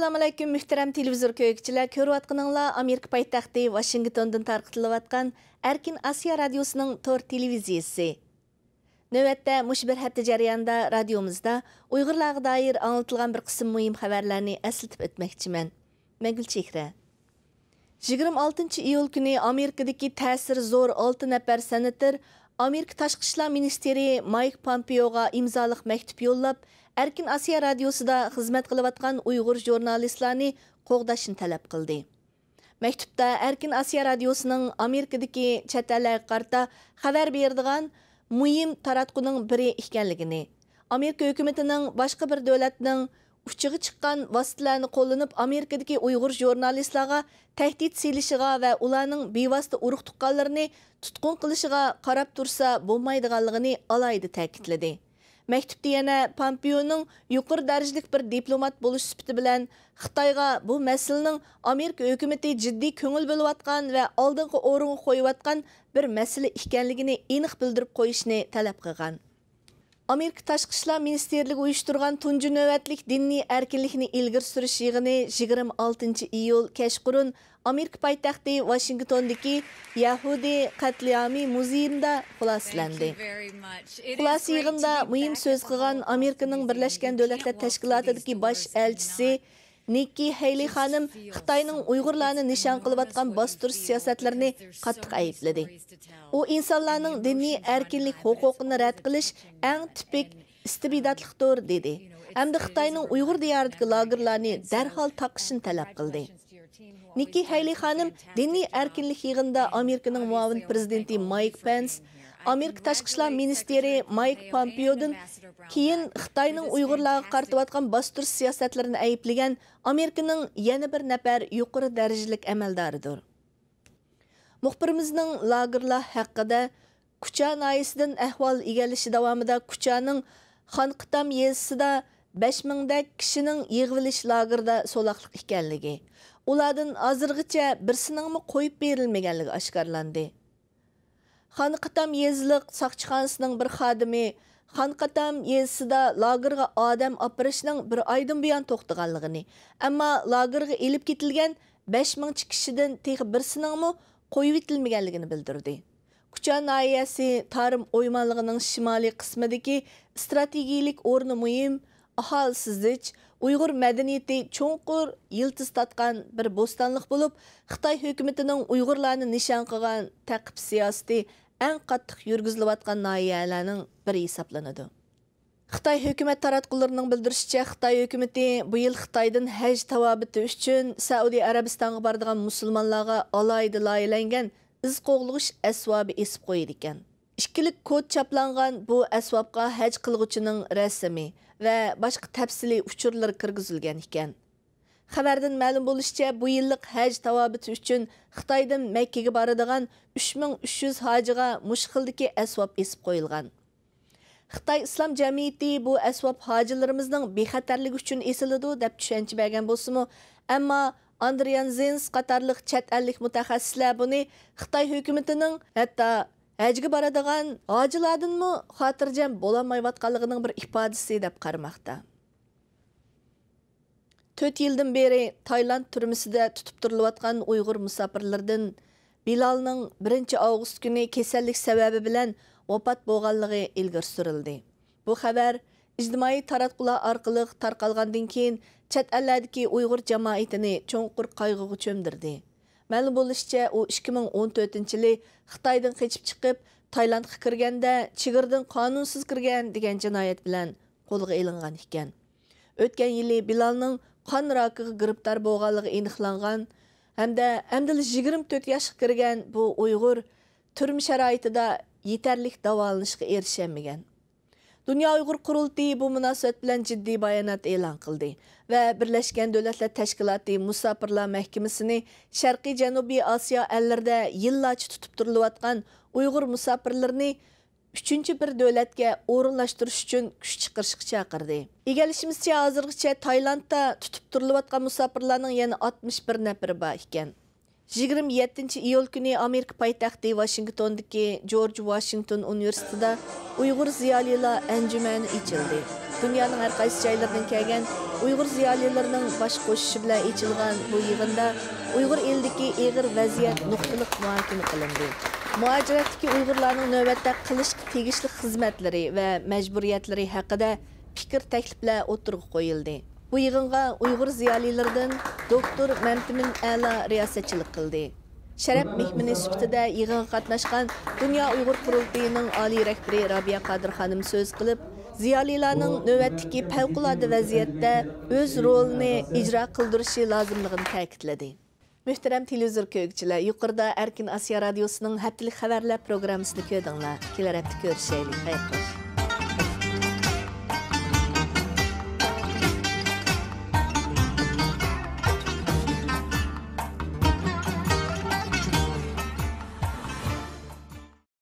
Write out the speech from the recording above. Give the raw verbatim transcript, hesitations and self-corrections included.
ئەسسالامۇئەلەيكۇم، مۆھتەرەم تېلېۋىزور كۆرگۈچىلەر! كۆرۈۋاتقىنىڭلار ئامېرىكا پايتەختى ۋاشىنگتوندىن تارقىتىلىۋاتقان ئەركىن ئاسىيا رادىيوسىنىڭ تور تېلېۋىزىيىسى. نۆۋەتتە مۇشۇ بىر ھەپتە جەريانىدا رادىيومىزدا ئۇيغۇرلارغا دائىر ئاڭلىتىلغان بىر قىسىم مۇھىم خەۋەرلەرنى ئەسلىتىپ ئۆتمەكچىمەن. مەن گۈلچېھرە. يىگىرمە ئالتىنچى ئىيۇل كۈنى ئامېرىكىدىكى تەسىرى زور ئالتە نەپەر سېناتور ئامېرىكا تاشقى ئىشلار مىنىستىرى مايك پامپېئوغا ئىمزالىق مەكتۇپ يوللاپ، ئەركىن ئاسىيا رادىيوسىدا خىزمەت قىلىۋاتقان ئۇيغۇر ژۇرنالىستلارنى قوغداشنى تەلەپ قىلدى. مەكتۇپتا ئەركىن ئاسىيا رادىيوسىنىڭ ئامېرىكىدىكى چەت ئەللەرگە قارىتا خەۋەر بېرىدىغان مۇھىم تاراتقۇنىڭ بىرى ئىكەنلىكىنى، ئامېرىكا ھۆكۈمىتىنىڭ باشقا بىر دۆلەتنىڭ ئۇچىغا چىققان ۋاسىتىلەرنى قوللىنىپ، ئامېرىكىدىكى ئۇيغۇر ژۇرنالىستلارغا تەھدىت سېلىشىغا ۋە ئۇلارنىڭ بىۋاسىتە ئۇرۇق-تۇغقانلىرىنى تۇتقۇن قىلىشىغا قاراپ تۇرسا بولمايدىغانلىقىنى ئالاھىدە تەكىتلىدى. مەكتۇپتە يەنە پامپېئونىڭ يۇقىرى دەرىجىلىك بىر دىپلومات بولۇش سۈپىتى بىلەن خىتايغا بۇ مەسىلىنىڭ ئامېرىكا ھۆكۈمىتى جىددىي كۆڭۈل بۆلۈۋاتقان ۋە ئالدىنقى ئورۇنغا قويۇۋاتقان بىر مەسىلە ئىكەنلىكىنى ئېنىق بىلدۈرۈپ قويۇشنى تەلەپ قىلغان. ئامېرىكا تاشقى ئىشلار مىنىستىرلىكى ئۇيۇشتۇرغان تۇنجى نۆۋەتلىك دىنىي ئەركىنلىكنى ئىلگىرى سۈرۈش يىغىنى يىگىرمە ئالتىنچى ئىيۇل كەچقۇرۇن ئامېرىكا پايتەختى ۋاشىنگتوندىكى يەھۇدىي قەتلىئامى مۇزېيىندا خۇلاسىلەندى. خۇلاسە يىغىنىدا مۇھىم سۆز قىلغان ئامېرىكىنىڭ بىرلەشكەن دۆلەتلەر تەشكىلاتىدىكى باش ئەلچىسى نىككى ھېيلى خانىم خىتاينىڭ ئۇيغۇرلارنى نىشان قىلىۋاتقان باستۇرۇش سىياسەتلىرىنى قاتتىق ئەيىبلىدى. ئۇ ئىنسانلارنىڭ دىنىي ئەركىنلىك ھوقۇقىنى رەت قىلىش ئەڭ تىپىك ئىستىبداتلىقتۇر، دېدى ھەمدە خىتاينىڭ ئۇيغۇر دىيارىدىكى لاگېرلارنى دەرھال تاقىشىنى تەلەپ قىلدى. نىككى ھېيلى خانىم دىنىي ئەركىنلىك يىغىنىدا ئامېرىكىنىڭ مۇئاۋىن پىرېزىدېنتى مايك پېنس، ئامېرىكا تاشقى ئىشلار مىنىستىرى مايك پامپېئودىن كېيىن خىتاينىڭ ئۇيغۇرلارغا قارىتىۋاتقان باستۇرۇش سىياسەتلىرىنى ئەيىبلىگەن ئامېرىكىنىڭ يەنە بىر نەپەر يۇقىرى دەرىجىلىك ئەمەلدارىدۇر. مۇخبىرىمىزنىڭ لاگېرلار ھەققىدە كۇچا ناھىيەسىدىن ئەھۋال ئىگىلىشى داۋامىدا كۇچانىڭ خانقىتام يېزىسىدا بەش مىڭدەك كىشىنىڭ يىغىۋېلىش لاگېرىدا سولاقلىق ئىكەنلىكى، ئۇلاردىن ھازىرغىچە بىرسىنىڭمۇ قويۇپ بېرىلمىگەنلىكى ئاشكارىلاندى. خانقىتام يېزىلىق ساقچىخانىسىنىڭ بىر خادىمى خانقىتام يېزىسىدا لاگېرغا ئادەم ئاپىرىشنىڭ بىر ئايدىن بۇيان توختىغانلىقىنى، ئەمما لاگېرغا ئېلىپ كېتىلگەن بەش مىڭچە كىشىدىن تېخى بىرسىنىڭمۇ قويۇۋېتىلمىگەنلىكىنى بىلدۈردى. كۇچا ناھىيەسى تارىم ئويمانلىقىنىڭ شىمالىي قىسمىدىكى ئىستراتېگىيىلىك ئورنى مۇھىم، ئاھالىسى زىچ، ئۇيغۇر مەدەنىيىتى چوڭقۇر يىلتىز تارتقان بىر بوستانلىق بولۇپ، خىتاي ھۆكۈمىتىنىڭ ئۇيغۇرلارنى نىشان قىلغان تەقىپ سىياسىتى ئەڭ قاتتىق يۈرگۈزۈلۈۋاتقان ناھىيەلەرنىڭ بىرى ھېسابلىنىدۇ. خىتاي ھۆكۈمەت تاراتقۇلىرىنىڭ بىلدۈرۈشىچە، خىتاي ھۆكۈمىتى بۇ يىل خىتايدىن ھەج تاۋابىتى ئۈچۈن سەئۇدى ئەرەبىستانغا بارىدىغان مۇسۇلمانلارغا ئالاھىدە لايىھەلەنگەن ئىز قوغلىغۇش ئەسۋابى ئېسىپ قويىدىكەن. ئىككىلىك كود چاپلانغان بۇ ئەسۋابقا ھەج قىلغۇچىنىڭ رەسىمى ۋە باشقا تەپسىلىي ئۇچۇرلىرى كىرگۈزۈلگەن ئىكەن. خەۋەردىن مەلۇم بولۇشىچە، بۇ يىللىق ھەج تاۋابىتى ئۈچۈن خىتايدىن مەككىگە بارىدىغان ئۈچ مىڭ ئۈچ يۈز ھاجىغا مۇشۇ خىلدىكى ئەسۋاب ئېسىپ قويۇلغان. خىتاي ئىسلام جەمئىيىتى بۇ ئەسۋاب ھاجىلىرىمىزنىڭ بىخەتەرلىكى ئۈچۈن ئېسىلىدۇ، دەپ چۈشەنچە بەرگەن بولسىمۇ، ئەمما ئاندرىيان زېنس قاتارلىق چەت ئەللىك مۇتەخەسسىسلەر بۇنى خىتاي ھۆكۈمىتىنىڭ ھەتتا ھەجگە بارىدىغان ھاجىلاردىنمۇ خاتىرجەم بولالمايۋاتقانلىقىنىڭ بىر ئىپادىسى دەپ قارىماقتا. تۆت يىلدىن بېرى تايلاند تۈرمىسىدە تۇتۇپ تۇرۇلۇۋاتقان ئۇيغۇر مۇساپىرلىرىدىن بىلالنىڭ بىرىنچى ئاۋغۇست كۈنى كېسەللىك سەۋەبى بىلەن ۋاپات بولغانلىقى ئىلگىرى سۈرۈلدى. بۇ خەۋەر ئىجتىمائىي تاراتقۇلار ئارقىلىق تارقالغاندىن كېيىن، چەت ئەللەردىكى ئۇيغۇر جامائىتىنى چوڭقۇر قايغۇغا چۆمدۈردى. مەلۇم بولۇشىچە، ئۇ ئىككى مىڭ ئون تۆتىنچى يىلى خىتايدىن قېچىپ چىقىپ، تايلاندقا كىرگەندە، چېگرىدىن قانۇنسىز كىرگەن دېگەن جىنايەت بىلەن قولغا ئېلىنغان ئىكەن. ئۆتكەن يىلى بىلالنىڭ قان راكىغا گىرىپتار بولغانلىقى ئېنىقلانغان ھەمدە ئەمدىلا يىگىرمە تۆت ياشقا كىرگەن بۇ ئۇيغۇر تۈرمە شارائىتىدا يېتەرلىك داۋالىنىشقا ئېرىشەلمىگەن. دۇنيا ئۇيغۇر قۇرۇلتىيى بۇ مۇناسىۋەت بىلەن جىددىي بايانات ئېلان قىلدى ۋە بىرلەشكەن دۆلەتلەر تەشكىلاتى مۇساپىرلار مەھكىمىسىنى شەرقىي جەنۇبىي ئاسىيا ئەللىرىدە يىللارچە تۇتۇپ تۇرۇلۇۋاتقان ئۇيغۇر مۇساپىرلىرىنى ئۈچىنچى بىر دۆلەتكە ئورۇنلاشتۇرۇش ئۈچۈن كۈچ چىقىرىشقا چاقىردى. ئىگىلىشىمىزچە، ھازىرغىچە تايلاندتا تۇتۇپ تۇرۇلۇۋاتقان مۇساپىرلارنىڭ يەنە ئاتمىش بىر نەپىرى بار ئىكەن. يىگىرمە يەتتىنچى ئىيۇل كۈنى ئامېرىكا پايتەختى ۋاشىنگتوندىكى جورج ۋاشىنگتون ئۇنىۋېرسىتېتىدا ئۇيغۇر زىيالىيلار ئەنجۈمەنى ئېچىلدى. دۇنيانىڭ ھەر قايسى جايلىرىدىن كەلگەن ئۇيغۇر زىيالىيلىرىنىڭ باش قوشۇشى بىلەن ئېچىلغان بۇ يىغىندا ئۇيغۇر ئېلىدىكى ئېغىر ۋەزىيەت نۇقتىلىق مۇھاكىمە قىلىندى. مۇھاجىرەتتىكى ئۇيغۇرلارنىڭ نۆۋەتتە قىلىشقا تېگىشلىك خىزمەتلىرى ۋە مەجبۇرىيەتلىرى ھەققىدە پىكىر تەكلىپلەر ئوتتۇرىغا قويۇلدى. بۇ يىغىنغا ئۇيغۇر زىيالىيلىرىدىن دوكتور مەمتىمىن ئەلا رىياسەتچىلىك قىلدى. شەرەپ مېھمىنى سۈپىتىدە يىغىنغا قاتناشقان دۇنيا ئۇيغۇر قۇرۇلتىيىنىڭ ئالىي رەھبىرى رابىيە قادىر خانىم سۆز قىلىپ، زىيالىيلارنىڭ نۆۋەتتىكى پەۋقۇلئاددە ۋەزىيەتتە ئۆز رولىنى ئىجرا قىلدۇرۇشى لازىملىقىنى تەكىتلىدى. مۆھتەرەم تېلېۋىزور كۆرگۈچىلەر، يۇقىرىدا ئەركىن ئاسىيا رادىيوسىنىڭ ھەپتىلىك خەۋەرلەر پروگراممىسىنى كۆردۈڭلار. كېلەر ھەپتە كۆرۈشەيلى. خەير خوش.